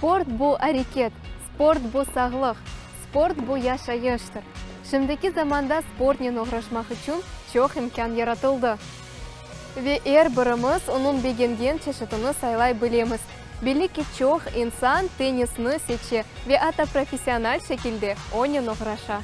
Sport bu areket, sport bu sağlıq, sport bu yaşayıştır. Şimdiki zamanda sportnen oğraşmaq içün çoq imkân yaratıldı. Ve er birimiz onıñ begengen çeşitini saylay bilemiz. Belli ki, çoq insan tennisni seçe ve atta professional şekilde onen oğraşa.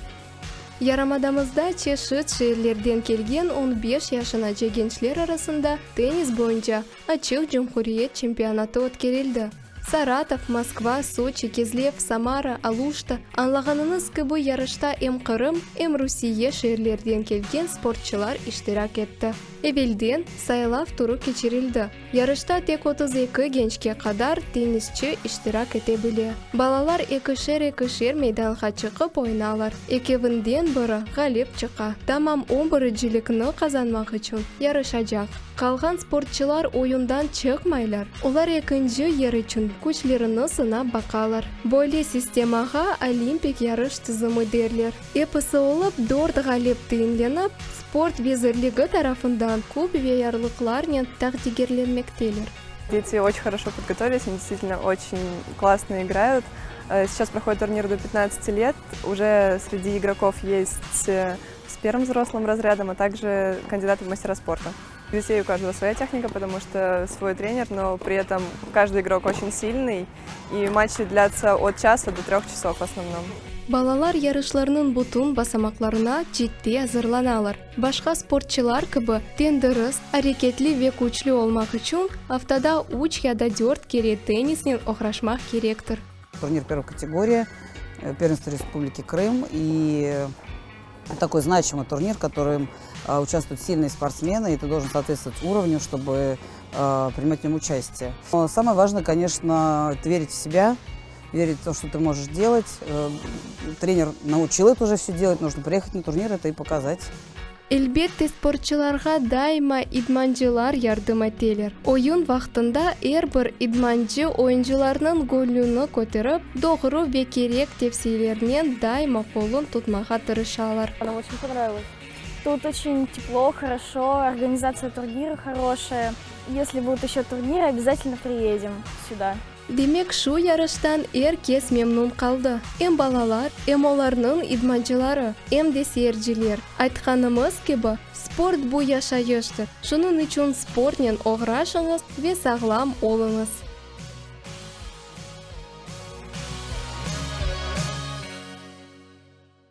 Yarımadamızda çeşit şeerlerden kelgen on beş yaşınace gençler arasında tennis boyunca Açıq cumhuriyet çempionatı ötkerildi. Saratov, Moskva, Soçi, Kezlev, Samara, Aluşta, añlağanıñız kibi yarışta em Qırım, em Rusiye şeerlerden kelgen sportçılar iştirak etti. Evelden saylav turu keçirildi. Yarışta tek 32 gençke qadar tennisçi iştirak ete bile. Balalar ekişer-ekişer meydanğa çıqıp oynalar. Ekevinden biri ğalip çıqa. Tamam o biricilikni qazanmaq içün yarışacaq. Qalğan sportçılar oyundan çıqmaylar, olar ekinci yer içün küçlerini sınap baqalar. Böyle sistemağa olimpik yarış tizimi derler. Episi olıp dört ğalip tayinlenip, Sport vezirligi tarafından kub ve yarlıqlarnen taqdigerlenmekteler. Дети очень хорошо подготовились, они действительно очень классно играют. Сейчас проходит турнир до 15 лет, уже среди игроков есть с первым взрослым разрядом, а также кандидаты в мастера спорта. У детей у каждого своя техника, потому что свой тренер, но при этом каждый игрок очень сильный, и матчи длятся от часа до трех часов в основном. Balalar yarışlarnıñ bütün basamaqlarına ciddiy azırlanalar. Başqa sportçılar kibi tendirist, areketli ve küçlü olmaq içün aftada üç ya da dört kere tennisnen oğraşmaq kerektir. Турнир первой категории, первенство Республики Крым и такой значимый турнир, в котором участвуют сильные спортсмены, и ты должен соответствовать уровню, чтобы принимать в нем участие. Но самое важное, конечно, это верить в себя, верить в то, что ты можешь делать. Тренер научил это уже все делать, нужно приехать на турнир это и показать. Elbette, sportçılarğa daima idmancılar yardım eteler. Oyun vaqtında er bir idmancı oyuncılarnıñ göñlüni köterip, doğru ve kerek tevsiyelernen daima qolun tutmağa tırışalar. Нам очень понравилось. Тут очень тепло, хорошо, организация турнира хорошая. Если будут еще турниры, обязательно приедем сюда. Demek, şu yarıştan er kes memnün qaldı, em balalar, em olarnıñ idmancıları, em de seyirciler. Aytqanımız kibi, sport bu yaşayıştır, şunıñ içün sportnen oğraşıñız ve sağlam oluñız!